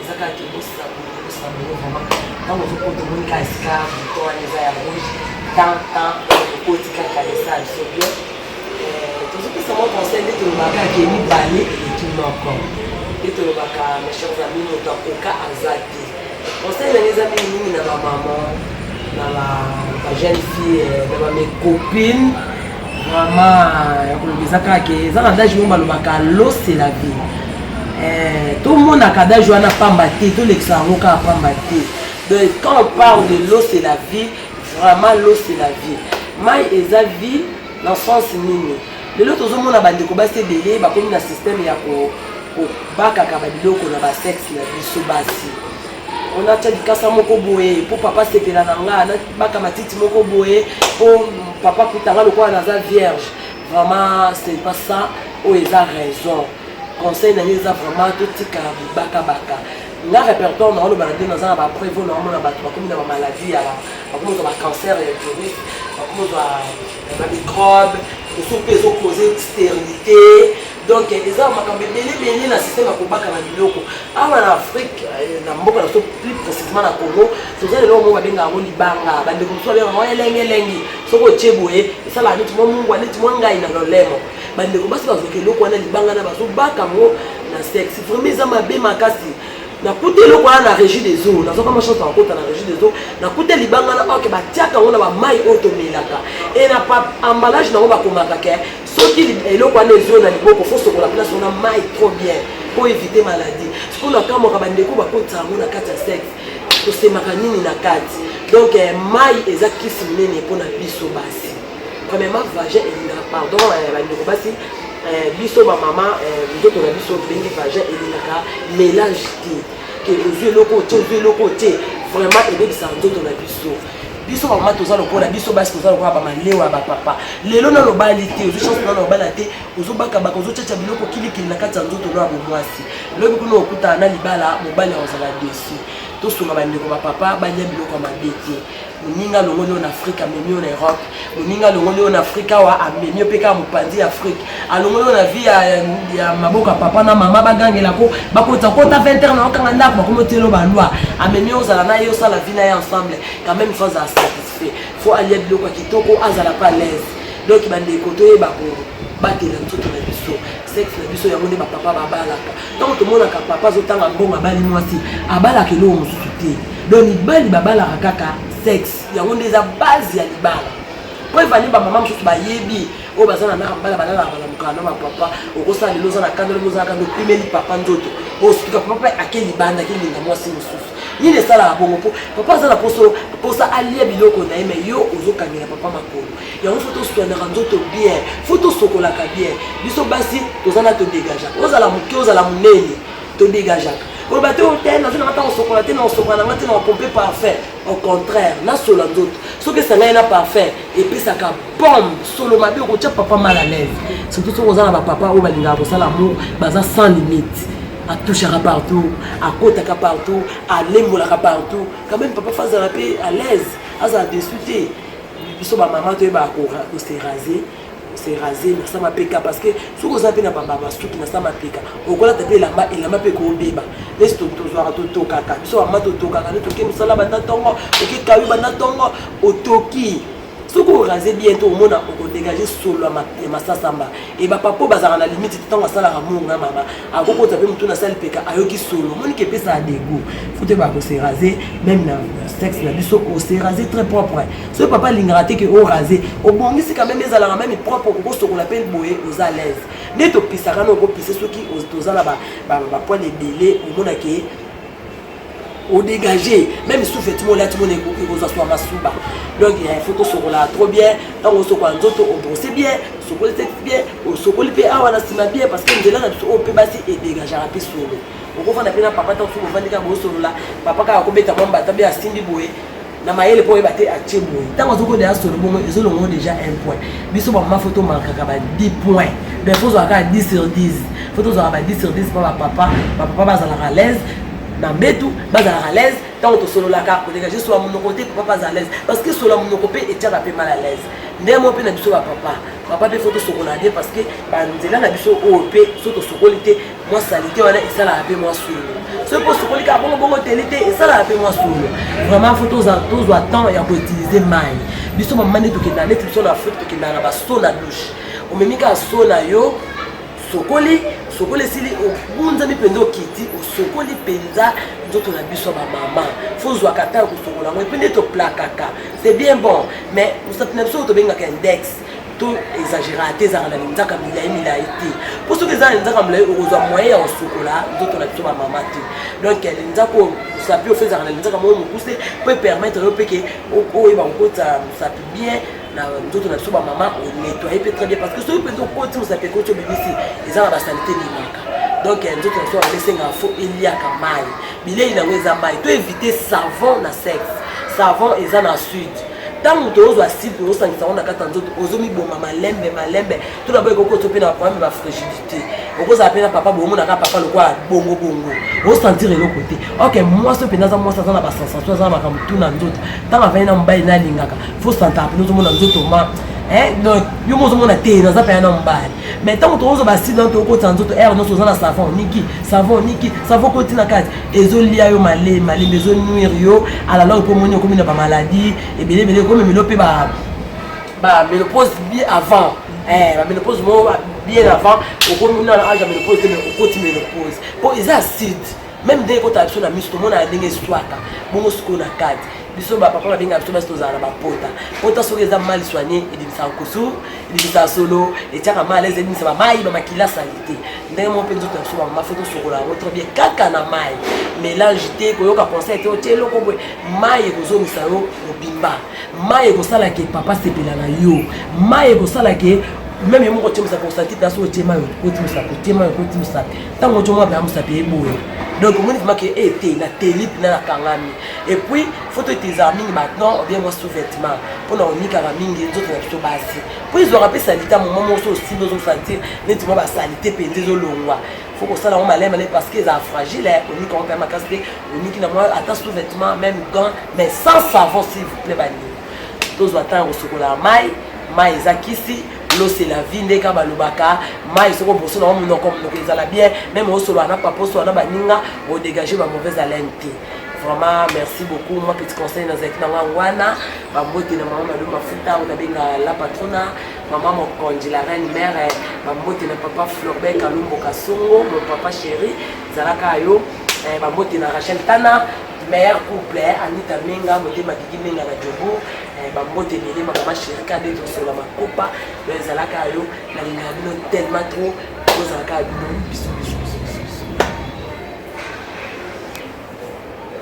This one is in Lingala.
Eza kaka ke bosabone, bosabone vraiment. Ntango ozokota, omoni kaka esika bouton wana eza ya rouge, tan tan, okoti kaka, esala biso bien. Tozopesa mwa conseil nde tolobaka ke mibale eleki moko. Nde tolobaka, mes chers amis, moto akoka aza te. Conseil nanga eza mingimingi na bamama, na bajeune fille, na bame copine. Vraiment, ya koloba eza kaka ke eza na adage moko balobaka: "L'eau, c'est la vie." Tomonaka adage wana pamba te, tolekisa yango kaka pamba te. Donc quand on parle de "l'eau, c'est la vie", vraiment, l'eau, c'est la vie. Mai eza vie na sens nini? Lelo tozomona bandeko basi ebele bakomi na système ya kobakaka babiloko na basexe na biso basi. Onatya likasa moko boye mpo papa sepela na nga, nabaka matiti moko boye mpo papa kutanga lokola naza vierge. Vraiment, c'est pas ça oyo eza raison. Conseil na ngai eza vraiment totika bibakabaka. Nga répertoire na oloba na nde naza na bapreuve. Naomona bato bakomi na bamaladie ya, bakomi ozwa bacancer ya utérus, bakomi ozwa bamicrobe mosusu mpe ezocause stérilité. Donc eza makambo ebele ebele na système ya kobaka na biloko. Awa na Afrique, na mboka na biso, plus précisément na Congo, toza lelo moko babengaka yango libanga. Bandeko mosusu babengaka yango elengelengi. Soki otie boye, esalaka neti mwa mungwa, neti mwa ngai na lolemo. Bandeko basi bazwaka eloko wana, libanga na bazobaka yango na sexe. Vraiment, eza mabe makasi. Nakuta eloko wana na Régie des eaux. Nazwaka ma chance nakota na Régie des eaux, nakuta libanga na oke batiaka yango na bamai oyo tomelaka. E na emballage nango bakomaka ke soki eloko wana ezwi na liboko, faut sokola place wana mai trop bien po éviter maladie. Sikoyo nakamwaka bandeko bakotisa yango na kati ya sexe. Tosemaka nini na kati? Donc mai eza kisi monene mpona biso basi. Premièrement, vagin elingaka, pardon bandeko basi, biso bamama, nzoto na biso tobengi vagin elingaka mélange te, ke ozwi eloko te, ozwi eloko te. Vraiment, ebebisaka nzoto na biso. Biso bamama toza lokola, biso basi toza lokola bamalewa ya bapapa. Lelo nano obali te, ozwi chance nano obala te, ozobakabaka, ozotiatia biloko kilikili na kati ya nzoto no ya bomwasi. Lobi kuna okutana na libala, mobali akozala déçu. Tosunga bandeko bapapa balia biloko ya mabe te. Moninga alongoli oyo na Afrique, amemi oyo na Europe. Moninga alongoli oyo na Afrique awa, amemi yo mpe kaka mopanzi ya Afrique. Alongoli oyo na vie ya maboko ya papa na mama, bagangelako, bakota kota 20 heure na okanga ndako, bakomi otielo baloi. Amemi oyo, ozala na ye, osala vie na ye ensemble. Quand même, faut azala satisfait, faut alia biloko ya kitoko, azala pa à l'aise. Donc bandeko, toyeba kobatela nzoto na biso, sexe na biso. Yango nde bapapa babalaka. Ntango tomonaka papa azotanga mbongo, abali mwasi, abalaka eloko mosusu te. Donc mibali babalaka kaka sexe, yango nde eza base ya libala. Po evandi, bamama mosusu bayebi oyo baza na ndaka mibala, balalaka, balamukaka na bapapa. Okosala lelo, oza na kanda, lobi oza na kanda, opimeli papa nzoto, osutuka, papa mpe ake libanda, akelinga mwasi mosusu. Nini esalaka bongo? Mpo papa aza na poso, posa alia biloko na ye, mais yo ozokangela papa makolo. Yango faut toswanaka nzoto bien, faut tosokolaka bien. Biso basi toza na, todégageaka. Ozala moke, ozala monene, todégageaka. Koloba te te, nazo nanga ntango osokola te, na osokola nanga te, na opompe parfum. Au contraire, nasola nzoto soki esangani na parfum, epesaka bombe, solo mabe, okotia papa mal à l'aise. Surtout soki oza na bapapa oyo balingaka kosala amour, baza sans limite, atouchaka partout, akotaka partout, alembolaka partout. Quand même, papa faut azala mpe à l'aise, azala déçu te. Biso bamama toyebaka kose raser, se raser na sa mapeka, parce que soki oza mpe na basuki na sa mapeka, okolata mpe elamba, elamba mpe kobeba. Nesi tozwaka, totokaka. Biso bamama totokaka nde toke mosala banda ntongo, okekawi banda ntongo, otoki. Soki orase bien te, omona okodégage solo ya masasamba. E bapapa oyo bazalaka na limite te, ntango asalaka monga, mama akokota mpe motu nasali peka, ayoki solo, omoniki epesaka dégoût. Faut toyebaka kose raser même na sexe na biso, ose raser très propre. Soki papa alingaka te ke orase, obongisi quand même, ezalaka même propre, okosokola mpe boye, oza à l'aise. Nde topisaka na okopise. Soki toza na bapoils ebele, omonake odégage même sous-vêtement olati, mona ekozwa swa masuba. Donc il faut tosokola trop bien. Ntango osokola nzoto, obrose bien, osokoli sexe bien, osokoli mpe awa na nsima bien, parce que nzela na biso oyo mpe basi edégageaka mpe solo. Okofanda mpe na papa, ntango soki ovandi kaka, bosolola, papa kaka kobeta mwa mbata mpe asimbi boye na mayele mpo oyeba te, atie boye. Ntango azokodeya solo bongo, ezolongo déjà un point. Biso bamama faut tomarkaka ba 10 points. Donc faut ozwaka kaka 10 sur 10, faut tozwaka ba 10 sur 10 mpo bapapa bazalaka à l'aise na mbetu, bazalaka à l'aise ntango tosololaka. Kodégage solo ya monoko te, papa aza à l'aise, parce que solo ya monoko mpe etiaka mpe mal à l'aise. Ndenge moko mpe na biso bapapa, papa mpe faut tosokola bien, parce que banzela na biso oyo mpe so tosokoli te, mwa saleté wana esalaka mpe mwa solo. Soki mpo osokoli kaka bongo bongo teli te, esalaka mpe mwa solo. Vraiment, faut tozwa temps ya koutiliser mai. Biso bamama nde tokendaka, neti biso na Afrique, tokendaka na baseau na douche. Omemi kaka seau na yo, sokoli, sokoli, esili, obunzami mpenza, okiti, osokoli mpenza nzoto. Na biso bamama, faut ozwaka ta ya kosokola yango. Et puis nde toplakaka, c'est bien bon, mais mosapi na biso oyo tobengaka index, to exagéra te, ezalaka na linzaka milai milai te, mpo soki eza na linzaka milai, okozwa moyen ya kosokola nzoto na biso bamama te. Donc linzaka oyo, mosapi oyo, faut ezalaka na linzaka moko mokuse, mpo epermettre yo mpe ke oyeba kokotisa mosapi bien na nzoto na biso bamama, onettoye mpe très bien, parce que soki mpenza okoti mosapi, ekoti, obimisi, eza na basaleté ebimaka. Donc nzoto na biso bamama esengaka faut eliaka mai, bilei nango eza mai. To éviter savon na sexe. Savon eza na acide. Ntango tozwa acide, tozosangisa yango na kati ya nzoto, ozomiboma malembe malembe. To na boye kokota mpe na baproblème bafrigidité. Okozala mpe na papa, bomonaka papa lokola bongo bongo, osentir eloko te. Ok, mwasi mpenza aza mwasi, aza na basensation, aza na makambo tu na nzoto. Ntango avandi na mobali nalingaka, faut santaka mpena, ozomona nzoto ma, donc yo mo ozomona te, naza mpenza na mobali. Mais ntango tokozwa baacide wana, tokotisa nzoto aire nyonso, oza na savon, niki savon, niki savon, koti na kati, ezolia yo malembe malembe, ezonuire yo à la longue, mpo omoni okomi na bamaladie ebele ebele, ekomemelo mpe baménopause bien avant, baménopause mo bien avant. Okomi na âge ya ménopause te, mais okoti ménopause, mpo eza acide. Même ndenge ekotala biso na miso, tomona ndenge eswaka bongo. Sikoyo na kati, biso bapapa babengaka biso basi, tozala na bapota. Pota soki eza mal soigné, ebimisaka kosu, ebimisaka solo, etiaka mal eza, ebimisa bamai, bamakila saleté. Ndenge moko mpe nzoto na biso bamama, faut tosokola yango très bien, kaka na mai, mélange te. Koyoka conseil te, otie eloko boye. Mai ekozongisa yo mobimba, mai ekosala ke papa sepela na yo, mai ekosala ke même yo moko otie mosapi, osanti mpe so otie mai, okoti mosapi, otie mai, okoti mosapi. Ntango otie mwa mpenza mosapi, eboya. Donc omoni vraiment ke e te nateli mpena, nakangami. Et puis faut toutilisaka mingi bagants, bien mwa sous-vêtement, mpona konikaka mingi nzoto na biso basi, mpo ezwaka mpe saleté. Moma moko so osimbi, ozosentir neti mwa basaleté mpenza ezolongwa. Faut kosala yango maleme maleme, parce que ezala fragile. Onika yango mpe makasi te, oniki na mwa ata sous-vêtement, même gant, mais sans savon, s'il vous plaît. Baninga, tozwa ntango kosokola mai. Mai eza kisi, l'eau c'est la vie. Ndeka balobaka mai, soki oboso nango monoko, monoko ezala bien. Même osolola na papa, osolola na baninga, odégage bamauvaise haleine te. Vraiment, merci beaucoup. Moi, petit conseil nazalaki nango yango wana. Bambote na mama Malo Mafuta oyo nabenga la patrona, mama mokonzi, la reine mère. Bambote na papa Florbert Kalumbo Kasongo, mon papa chéri, ezalaka yo. Bambote na Rachel Tana, meilleur couple, Anita Menga, motema Gigi Menga na Jobo. Bambote ebele, mama chéri, kande tosola makopa. Donc ezalaka yo, nalingaka bino tellement trop. Ozalaka bino biso.